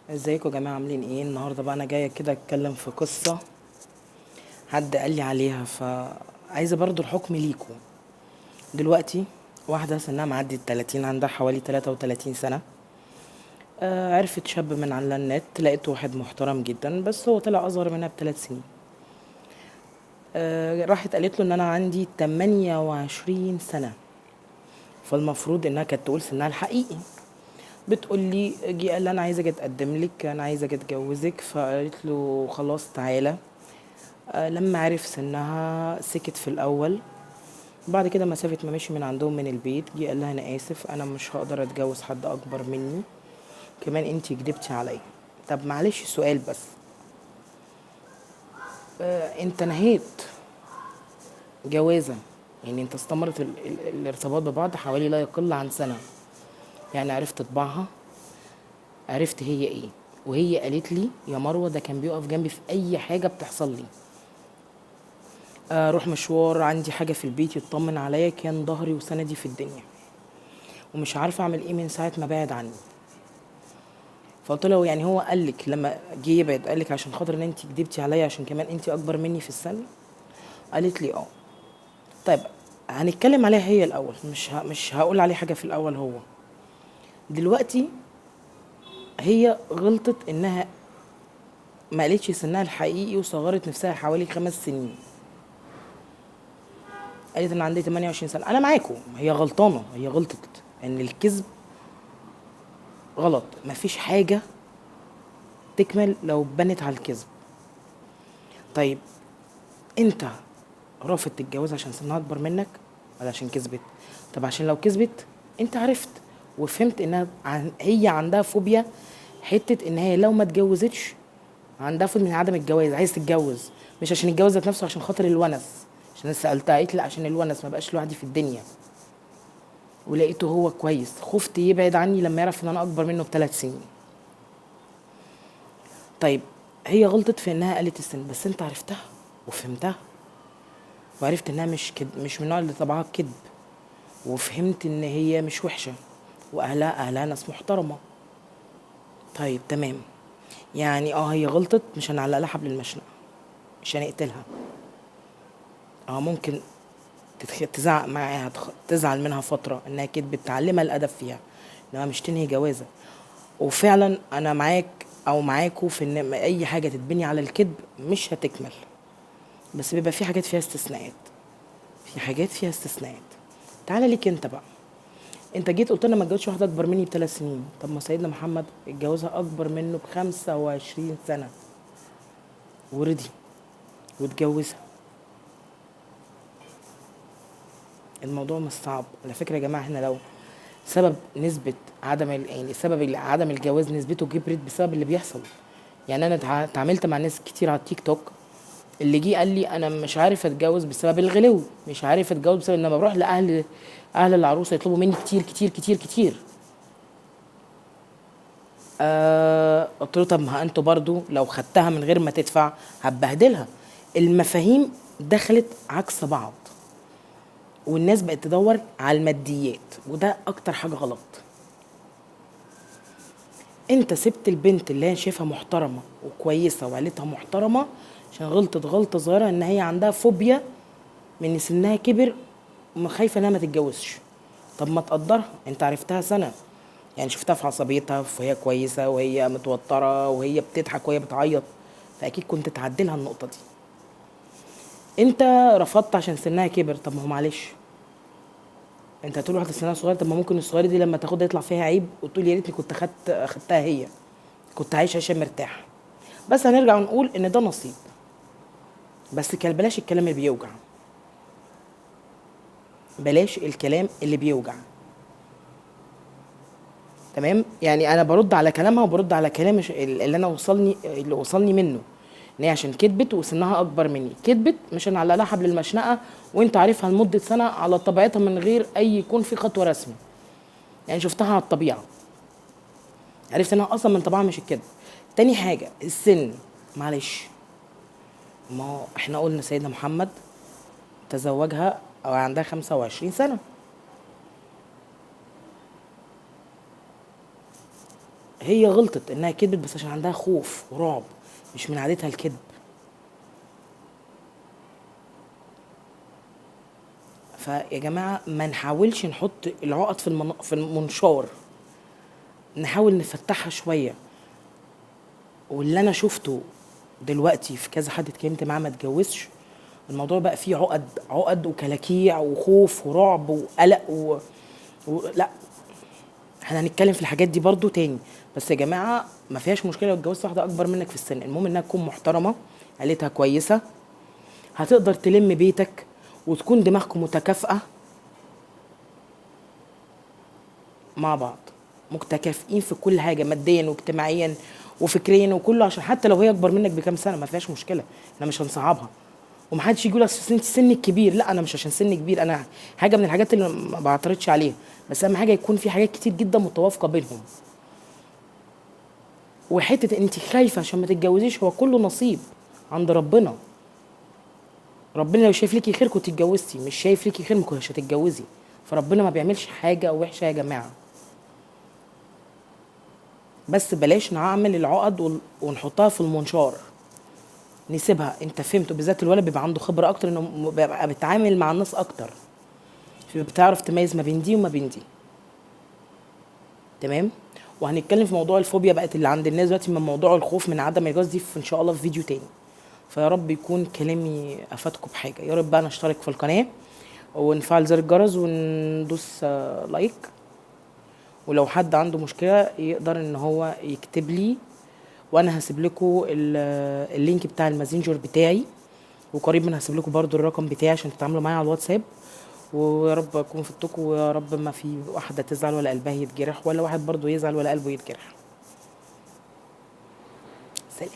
ازيكم يا جماعة؟ عاملين ايه النهارده؟ بقى انا جاية كده اتكلم في قصة حد قال لي عليها، فعايزه برضو الحكم ليكم. دلوقتي واحدة سنها معدي 30، عندها حوالي 33 سنة. عرفت شاب من على النت، لقيته واحد محترم جدا، بس هو طلع اصغر منها بثلاث سنين. راحت قالت له ان انا عندي 28 سنة، فالمفروض انها كانت تقول سنها الحقيقي. بتقول لي جه قال لي انا عايزه اجي اتقدم لك، انا عايزه اجي اتجوزك. فقالت له خلاص تعالى. لما عرف سنها سكت في الاول، بعد كده مسافة ما مشي من عندهم من البيت، جه قال لها انا اسف، انا مش هقدر اتجوز حد اكبر مني، كمان انتي كدبتي عليا. طب معلش سؤال بس، انت نهيت جوازه، يعني انت استمرت الارتباط ببعض حوالي لا يقل عن سنة، يعني عرفت طباعها، عرفت هي ايه، وهي قالت لي يا مروه ده كان بيقف جنبي في اي حاجة بتحصل لي، اروح مشوار، عندي حاجة في البيت يطمن عليا، كان ظهري وسندي في الدنيا، ومش عارفه اعمل ايه من ساعة ما بعد عني. فقلت له يعني هو قال لك لما جه يبعد قال لك عشان خاطر ان انت كدبتي عليا، عشان كمان انت اكبر مني في السن؟ قالت لي اه. طيب هنتكلم عليها هي الاول، مش هقول عليه حاجة في الاول. هو دلوقتي هي غلطت انها ما قالتش سنها الحقيقي وصغرت نفسها حوالي 5 سنين، قالت انا عندي 28 سنة. انا معاكم، هي غلطانة، هي غلطت ان الكذب غلط، مفيش حاجة تكمل لو بنت على الكذب. طيب انت رافض تتجوز عشان سنها اكبر منك ولا عشان كذبت؟ طب عشان لو كذبت انت عرفت وفهمت انها هي عندها فوبيا، حتة ان هي لو ما اتجوزتش عندها فوبيا من عدم الجواز، عايز تتجوز مش عشان الجواز ذات نفسه، عشان خاطر الونس. عشان انا سالتها قالت لا عشان الونس، ما بقاش لوحدي في الدنيا. ولقيته هو كويس، خفت يبعد عني لما يعرف ان انا اكبر منه ب3 سنين. طيب هي غلطت في انها قالت السن، بس انت عرفتها وفهمتها وعرفت انها مش من النوع اللي طبعها كذب، وفهمت ان هي مش وحشة واهلها اهلها ناس محترمه. طيب تمام، يعني هي غلطت، مش هنعلق لها حبل المشنقه، مش هنقتلها. ممكن تزعق معاها، تزعل منها فترة انها كدبت، تعلمها الادب فيها، انما مش تنهي جوازها. وفعلا انا معاك او معاكو في ان اي حاجة تتبني على الكذب مش هتكمل، بس بيبقى في حاجات فيها استثناءات، في حاجات فيها استثناءات. تعالى ليك انت بقى، انت جيت قلت لنا ما اتجوزش واحدة اكبر مني ب3 سنين. طب ما سيدنا محمد اتجوزها اكبر منه ب25 سنة ورضي واتجوزها. الموضوع مش صعب على فكرة يا جماعة. احنا لو سبب نسبه عدم يعني سبب عدم الجواز نسبته كبرت بسبب اللي بيحصل. يعني انا اتعاملت مع ناس كتير على التيك توك، اللي جه قال لي انا مش عارف اتجوز بسبب الغلو، مش عارف اتجوز بسبب ان انا بروح لاهل اهل العروسة يطلبوا مني كتير كتير كتير كتير. قلت له طب ما انتوا برضو لو خدتها من غير ما تدفع هتبهدلها. المفاهيم دخلت عكس بعض، والناس بقت تدور على الماديات، وده اكتر حاجة غلط. انت سبت البنت اللي هي شايفها محترمه وكويسة وعيلتها محترمه عشان غلطت غلطه صغيرة ان هي عندها فوبيا من ان سنها كبر وخايفة انها ما تتجوزش. طب ما تقدرها، انت عرفتها سنة، يعني شفتها في عصبيتها وهي كويسة وهي متوترة وهي بتضحك وهي بتعيط، فاكيد كنت تعدلها النقطة دي. انت رفضت عشان سنها كبر، طب ما هو معلش انت هتقول واحدة سنها صغير، طب ما ممكن الصغيرة دي لما تاخدها يطلع فيها عيب وتقول يا ريتني كنت خدتها هي، كنت عايشه عشان مرتاحة. بس هنرجع ونقول ان ده نصيب، بس كان بلاش الكلام اللي بيوجع، بلاش الكلام اللي بيوجع. تمام؟ يعني انا برد على كلامها وبرد على كلام اللي انا وصلني، اللي وصلني منه، ان هي عشان كدبت وسنها اكبر مني، كدبت مش هنعلق لها حبل المشنقه وانت عارفها لمدة سنة على طبيعتها من غير اي يكون في خطوة رسمي. يعني شفتها على الطبيعة، عرفت انها اصلا من طبعها مش الكذب. تاني حاجة السن، معلش ما هو احنا قلنا سيدنا محمد تزوجها او عندها 25 سنة، هي غلطت انها كذبت بس عشان عندها خوف ورعب، مش من عادتها الكذب. فيا جماعة ما نحاولش نحط العقد في المنشار، نحاول نفتحها شوية. واللي انا شفته دلوقتي في كذا حد اتكلمت معاه ما اتجوزش، الموضوع بقى فيه عقد وكلاكيع وخوف ورعب وقلق لا احنا هنتكلم في الحاجات دي برضو تاني. بس يا جماعة ما فيهاش مشكلة لو اتجوزت واحدة اكبر منك في السن، المهم انها تكون محترمه، عيلتها كويسة، هتقدر تلم بيتك، وتكون دماغكم متكافئة مع بعض، متكافئين في كل حاجة، ماديا واجتماعيا وفكريا وكله، عشان حتى لو هي اكبر منك بكام سنة ما فيهاش مشكلة، احنا مش هنصعبها. ومحدش يجي يقول اصل انت سنك كبير، لا انا مش عشان سني كبير، انا حاجة من الحاجات اللي ما بعترضش عليها، بس اهم حاجة يكون في حاجات كتير جدا متوافقة بينهم. وحتة انت خايفة عشان ما تتجوزيش، هو كله نصيب عند ربنا. ربنا لو شايف ليكي خير كنت اتجوزتي، مش شايف ليكي خير ما كنتش هتتجوزي. فربنا ما بيعملش حاجة وحشة يا جماعة، بس بلاش نعمل العقد ونحطها في المنشار، نسيبها. انت فهمت؟ بالذات الولد بيبقى عنده خبره اكتر، انه بيبقى بيتعامل مع الناس اكتر، بتعرف تميز ما بين دي وما بين دي. تمام؟ وهنتكلم في موضوع الفوبيا بقت اللي عند الناس دلوقتي من موضوع الخوف من عدم الجواز دي في ان شاء الله في فيديو تاني. فيا رب يكون كلامي افادكم بحاجة، يا رب بقى نشترك في القناة ونفعل زر الجرس وندوس like، ولو حد عنده مشكلة يقدر ان هو يكتب لي، وانا هسيب لكم ال link بتاع الماسنجر بتاعي، وقريبا هسيب لكم برضو الرقم بتاعي عشان تتعاملوا معايا على الواتساب. ويا رب اكون فدتكم، ويا رب ما في واحدة تزعل ولا قلبها يتجرح، ولا واحد برضو يزعل ولا قلبه يتجرح. سلام.